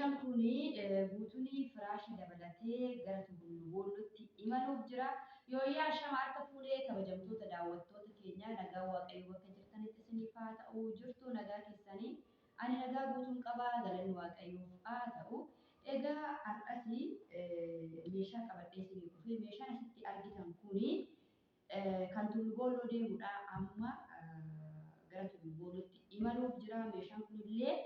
Meeshaan kun guutuun firaasha dabalatee gara Tulluu Boollootti imaluuf jira. Yooyyaa shama harka fuunee kabajamtoota daawwattoota keenyaa, nagaa Waaqayyoo bakka jirtanitti isiniif haa ta'u. Jirtu nagaa keessanii? Ani nagaa guutuun qabaa, galanni Waaqayyoof haa ta'u. Egaa har'as meeshaa qabadhee isinii dhufe. Meeshaan asitti argitan kuni kan Tulluu Boolloo deemudha. Amma gara Tulluu Boollootti imaluuf jira. Meeshaan kunillee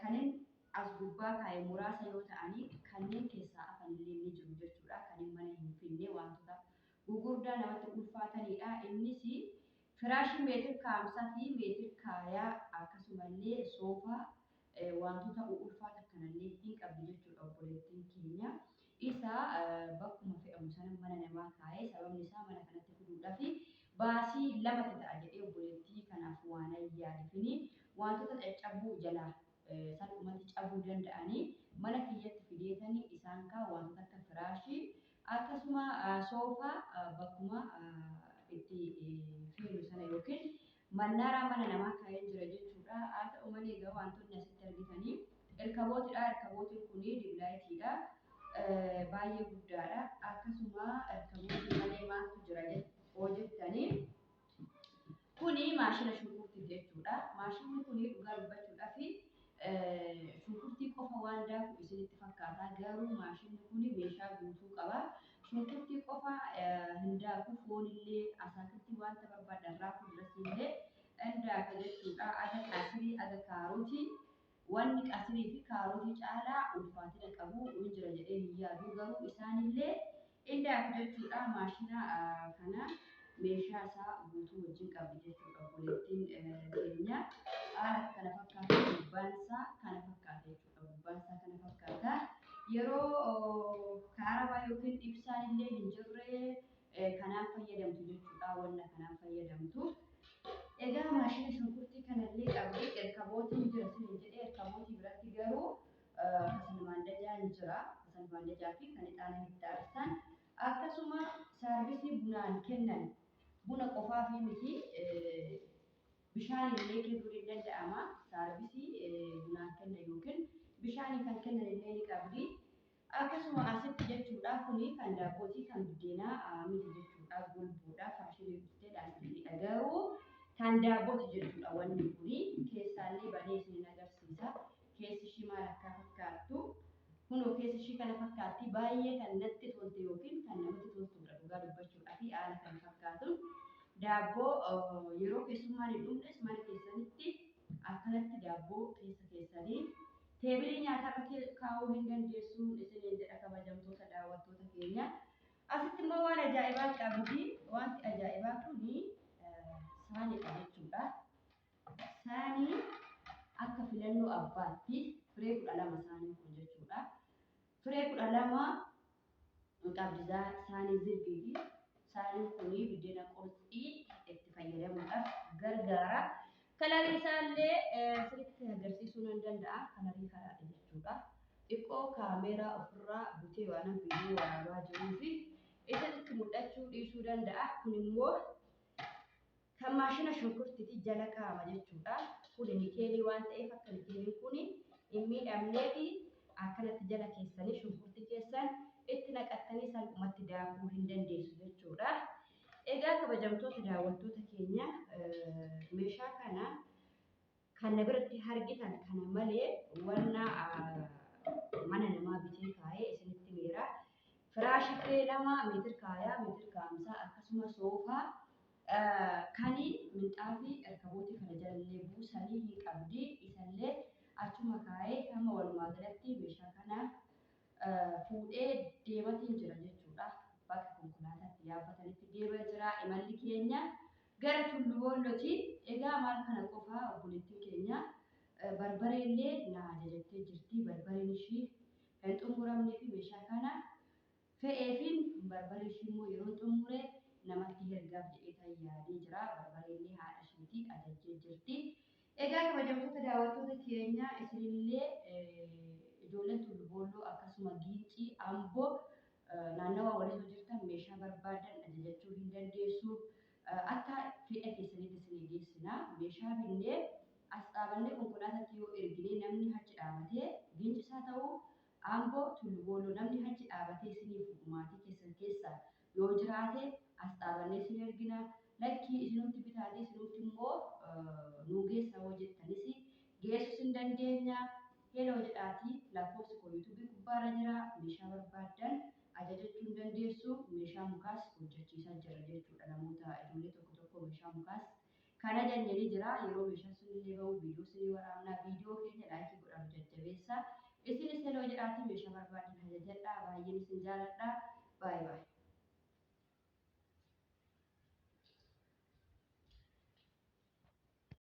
kan inni as gubbaa kaa'e muraasa yoo ta'anii, kanneen keessaa hafanillee ni jiru jechuudha. Kan mana hin finne wantoota gugurdaa namatti ulfaatanidha. Innis firaashii meetir kaamsaa fi meetir kaayaa, akkasumallee soofaa, wantoota ulfaata kanallee hin qabdu jechuudha obboleettiin keenya. Isa bakkuma fe'amu sana mana namaa kaa'ee, sababni isaa mana kanatti fiduudhaaf baasii lamatti ta'a jedhee obboleettii kanaaf waan yaadefini wantoota caccabuu jalaa salphumatti cabuu danda'anii mana kiyyatti fideetanii isaan kaa wantoota akka firaashii akkasuma soofaa bakkuma itti feenu sana yookiin mannaaraa mana namaa kaa'ee jira jechuudha. Haa ta'u malee egaa wantoonni asitti argitanii erkabootidha. Erkabootiin kun dibilaayitiidha. Baay'ee guddaadha. Akkasuma erkabootii malee maaltu jira yoo jettanii, kuni maashina shunkurtii jechuudha. Maashinni kuni dhugaa dubbachuudhaaf shunkurtii qofa waan daaku isinitti fakkaata. Garuu maashinni kuni meeshaa guutuu qaba. Shunkurtii qofa hin daaku, foonillee, asaakiltii, wanta barbaadan raafuu illee hin daaka jechuudha. Aga qasirii, aga kaarotii, wanni qasirii fi kaarotii caalaa ulfaatina qabu hin jira jedhee hin yaadu, garuu isaanillee hin daaku jechuudha. Maashina kana meeshaa isaa guutuu wajjin qabdi jechuudha obboleettiin keenya. Haala kana fakkaata, gubbaan isaa kana fakkaata jechuudha. Gubbaan isaa kana fakkaata. Yeroo kaarabaa yookiin ibsaan illee hin jirre kanaaf fayyadamtu jechuudha. Wanna kanaaf fayyadamtu. Egaa maashina shunkurtii kanallee qabdi. Erkabootiin jira sinin jedhee, erkabootii biratti garuu kasal maandajaan jira. Kasal maandajaa fi kan ixaana itti aarsan, akkasuma saarvisii bunaan kennan, buna qofaa fi miti, bishaan illee kennuu ni danda'ama. Saarvisii bunaan kennan yookiin bishaanii kan kennan illee ni qabdi. Akkasuma asitti jechuudha, kuni kan daabbootii, kan buddeenaa miti jechuudha. Golboodha, faashinii dhuftee laastikiidha, garuu kan daabbooti jechuudha wanni kuni. Keessaallee banee isin agarsiisa. Keessi ishii maal akka fakkaattu kunoo keessi ishii kana fakkaatti. Baay'ee kan natti tolte yookiin kan namatti toltudha dhugaa dubbachuudhaa fi haala kan fakkaatuun daabboo yeroo keessummaan hin dhumnes mana keessanitti akkanatti daabboo keessa keessanii teebilii nyaatarra kaa'uu hin dandeessuun isiniin jedha kabajamtoota daawwattoota keenya. Asitti immoo waan ajaa'ibaa qabdi. Wanti ajaa'ibaa kuni saaniidha jechuudha. Saanii akka filannoo abbaatti firee 12 saaniin kun jechuudha. Firee 12 qabdi saanii zirgiiti. Saaniin kun buddeena qorxii itti fayyadamuudhaaf gargaara. Kalarii isaallee sirriitti agarsiisuu nan danda'a. Kalarii kanaadha jechuudha. Xiqqoo kaameeraa ofirraa butee waan viidiyoo waraabaa jiruu fi isinitti mul'achuu dhiisuu danda'a. Kun immoo kan maashina shunkurtiiti, jala kaa'ama jechuudha. Kun nikeelii waan ta'eef akka nikeeliin kun hin miidhamneefi akkanatti jala keessanii shunkurtii keessan itti naqattanii salphumatti daakuu hin dandeessu jechuudha. Egaa kabajamtoota daawwattoota keenya, meeshaa kana kan na biratti argitan kana malee wanna mana namaa bitee kaa'ee isinitti meera. Firaashii firee 2, meetir kaayaa, meetir kaamsaa, akkasuma soofaa kan minxaafii erkabootii kana jalallee buusanii hin qabdi. Isallee achuma kaa'ee hamma walumaa galatti meeshaa kana fuudhee deematiin jira jechuudha. Bakka konkolaataatti yaabbatanitti deemaa jira. Imalli keenya gara Tulluu Boollooti. Egaa maal, kana qofaa, obboleettiin keenya barbaree illee na ajajattee jirti. Barbareen ishii hin xumuramnee fi meeshaa kana fe'ee fi barbaree ishii immoo yeroo xumure namatti ergaaf jedhee yaadee jira. Barbaree illee haadha ishiitii ajajjee jirti. Egaa kabajamtoota daawwattoota keenya, isinillee ijoolleen Tulluu Boolloo akkasuma Giincii, Amboo, naannawaa walitti jirtan meeshaa barbaadan ajajachuu hin dandeessu. Akka fedha keessanitti isinii geessina. Meeshaa binnee as dhaabannee konkolaataatti yoo ergine, namni achi dhaabatee Giincisaa ta'u Amboo Tullu Booloo namni achi dhaabatee isiniif maatii keessan keessaa yoo jiraate as dhaabannee isin ergina. Lakkii isinumti bitaatee isinumti immoo nuu geessaa yoo jettanis geessuus hin dandeenya. Heloo jedhaatii lakkoofsi koo yuutuubii gubbaarra jira. Meeshaa barbaaddan ajajachuu hin dandeessu. Meeshaa mukaas hojjechiisaa jira jechuudha. Namoota ijoollee tokko tokko meeshaa mukaas kan ajajne ni jira. Yeroo meeshaan sun illee bahu viidiyoo isinii waraabna. Viidiyoo keenya laayikii godhaa nu jajjabeessa. Isinis heloo jedhaatii meeshaa barbaaddan ajajadhaa. Baay'een isin jaaladha. Baay'ee baay'ee.